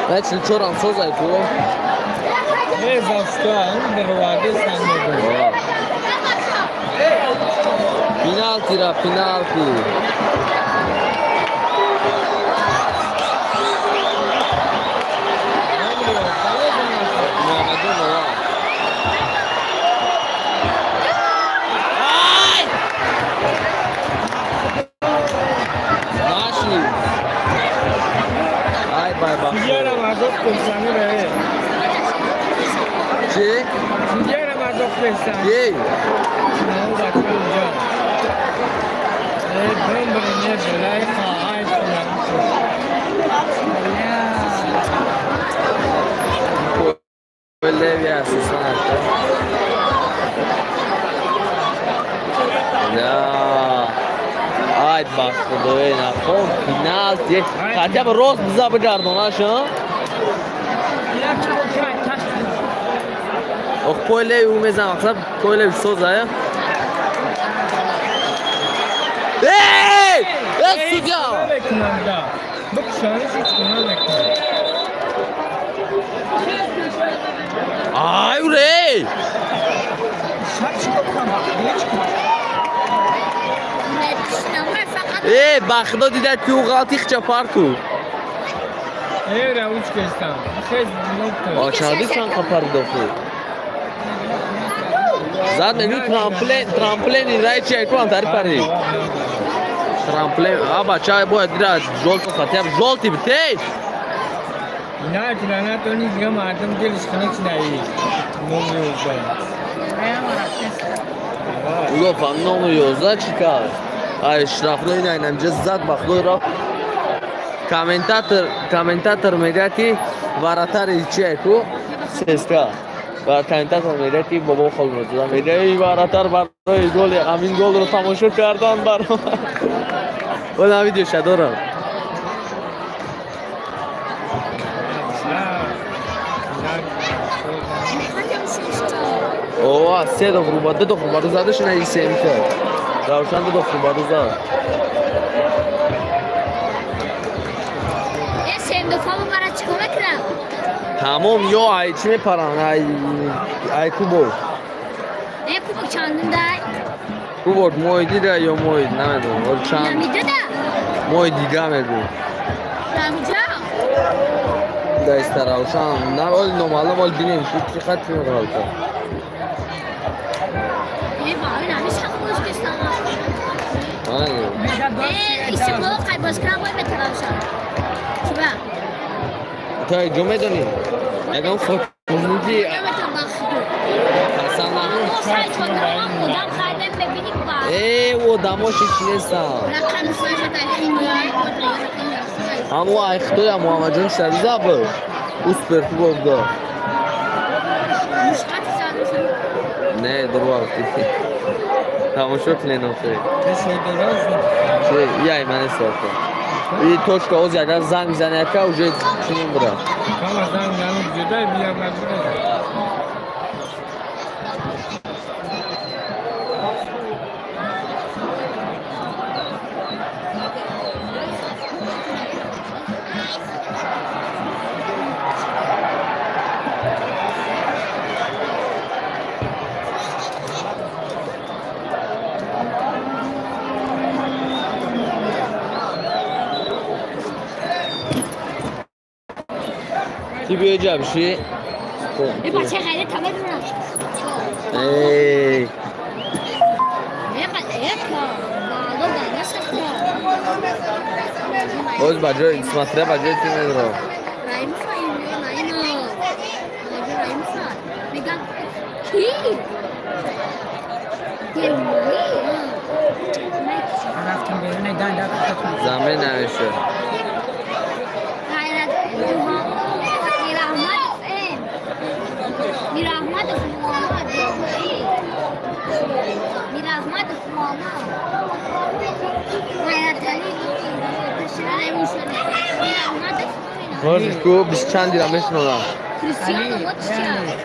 Не чилчорам созай ку. Не завшта, дарваге санго. Пеналти ра пеналти. Чӣ? Чӣ? Ай ба худои нахон пеналти. Хотя бы рост биза бигардонаша. Ох пойле умезам, мақсад пойле созая. Эй! Эй, судья! Ай, урей! Эй, ба худо дида ки ӯ ғалтих чапар ку. Эй, раучкестам. А чанди чанд қапар дохи? Зад мегӯ трамплен, трамплени рай чи айкуам тари пари. Трамплен, а бача бояд дира жолто хотя бы жолти битей. На, на то не дига мардум дилш хунук наи. Номи Улофа номи 11 чӣ кард? Ай штрафной найнамҷа зад ба худои ро. Комментатор мегӯяд ки варатари чи айку? ЦСКА. Ва комментатор мегӯяд ки бобо Холмуродзода мегӯяд эй варатар барои голи ҳамин голро тамошо кардан баромад. Ола видеоша дорам. О, се дох руба, ду дох руба задаш на исемка. Равшан ду дох руба зад. Тамом ё ай чӣ мепаранд? Ай кубок. Э кубок чандундай? Кубок мои дида ё мои намедонам. Ол чанд? Намидида? Мои дига мегӯ. Намиҷа? Даиста Равшан. На ол номаълум ол бинем чӣ хат меғалта. Э ба намиша боз кистам. Э Истиқлол қай боз кунам бой метаравшан. Чиба? Та ҷо медонӣ? Ягон фотозники э одамоши чӣ нестам. Ҳамо айхтоя Муҳаммадҷон Шариза буд. Ӯ суперкубок дод. Не, дурӯғ гуфтӣ. Тамошо кунед охир. Чи яй ман сохта. И точка ози агар занг мизани ака уже чӣ мебурад. Кама занг занг ҷудай бия мабурад. Ти биё ҷабши. Э бача ғайри тамадунам. Эй. Боз ба ҷои смотря ба ҷои ти медро. رفتم بیرون دن زمین نمیشه. Можеш ку бист чанд дира мешнонам.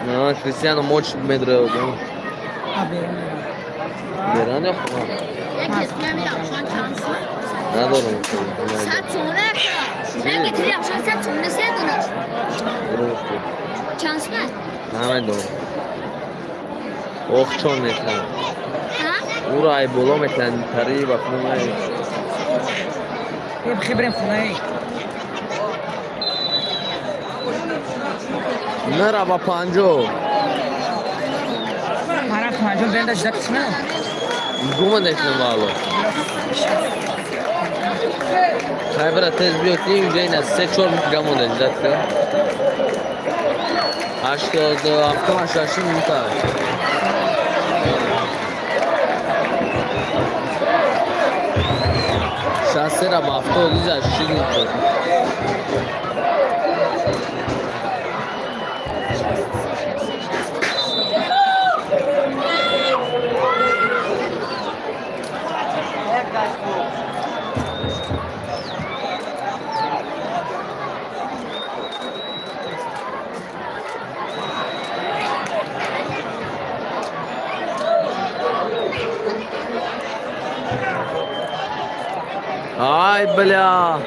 На Кристиано моч медра. Беран ё хона? Надорам. Намедонам. Ох, чон метлан. Уро ай боло метлан тари ба хона. Бихе بریم خونه. نرا با پنجو. مرا پنجو بریم داشت نه. گومه نکنم والا. خیبر تز بیاد اینجا این از 3-4 گام مونده جدت 87 88 минута. Шасера ба авто лиза шигнуто. Ай, бля!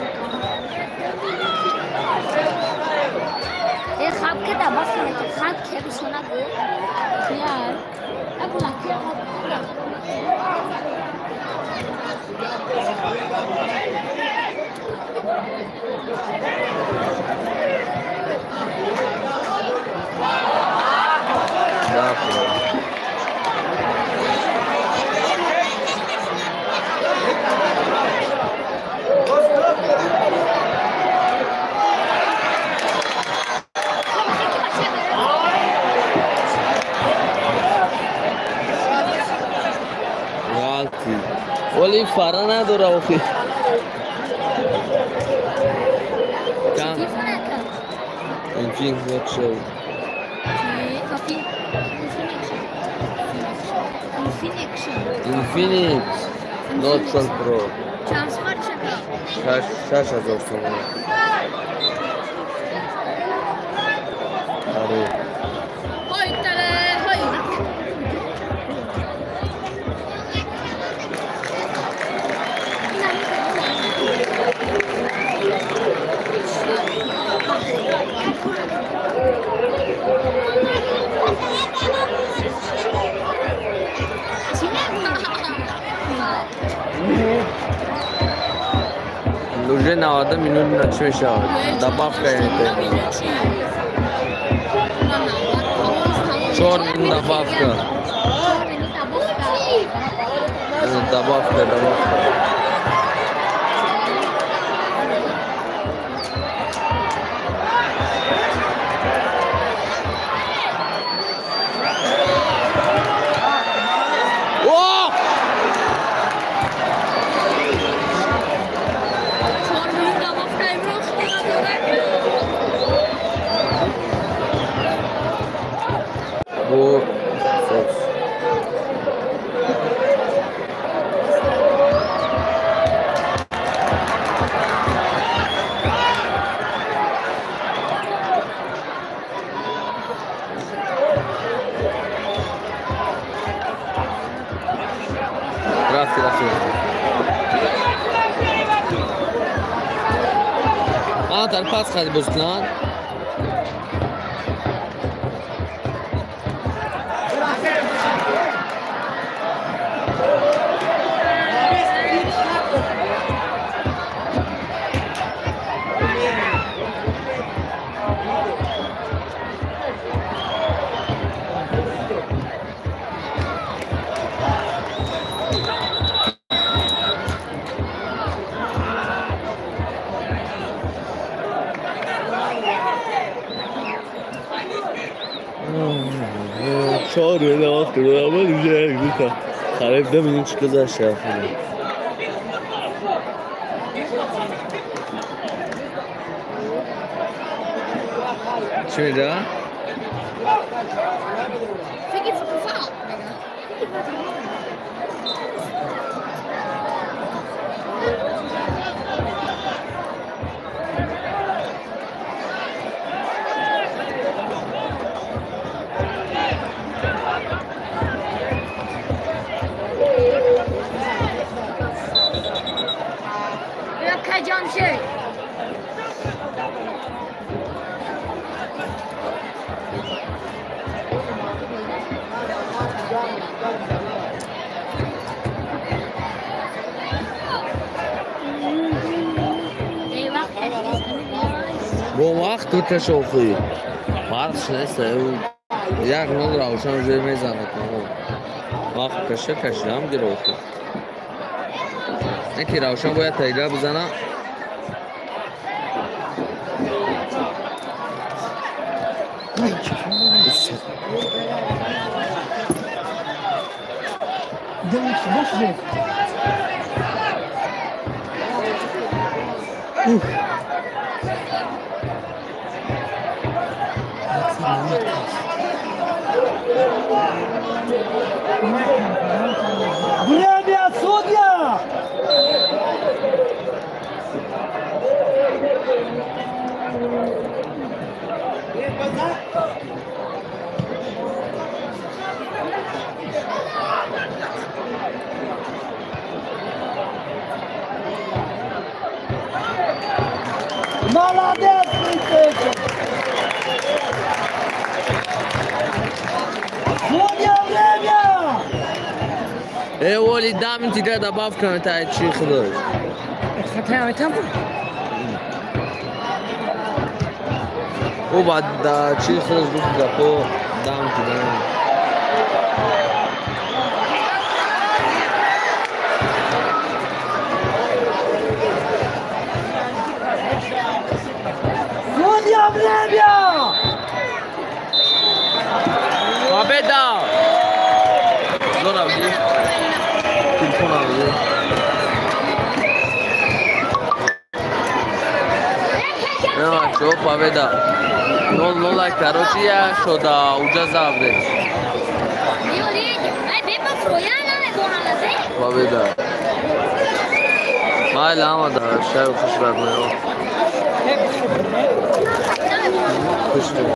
ولی فرا نداره آخه. Infinix Infinix Note 12 Pro. 6000 сомон. آره. Уже 90 минут на чӣ мешавад? Добавка яъне. 4 минут добавка. Добавка, добавка. Bu seks. Рафти, рафти. А, дар пас хади бозикунанд. Қариб 2 минут гузашт. Чӣ меда? Бо вақт дуташа охӯӣ. Фарқш нест, як нол Равшан уже мезанад. Вақт каша кашидам гир охӯ. Не ки Равшан бояд тайга бизана. Ух. Время, судья! Молодец, Митечек! Судья, время! Оли, дам тебе добавка на тай чи худой. Оба да чи худой гуфт гапо дам тебе. Судья, время! Победа! Здорово, телефон алды. Чо, победа. 0-0, короче, я шода уже завтра. Победа. Майла омада, шай хуш родной. Хуш.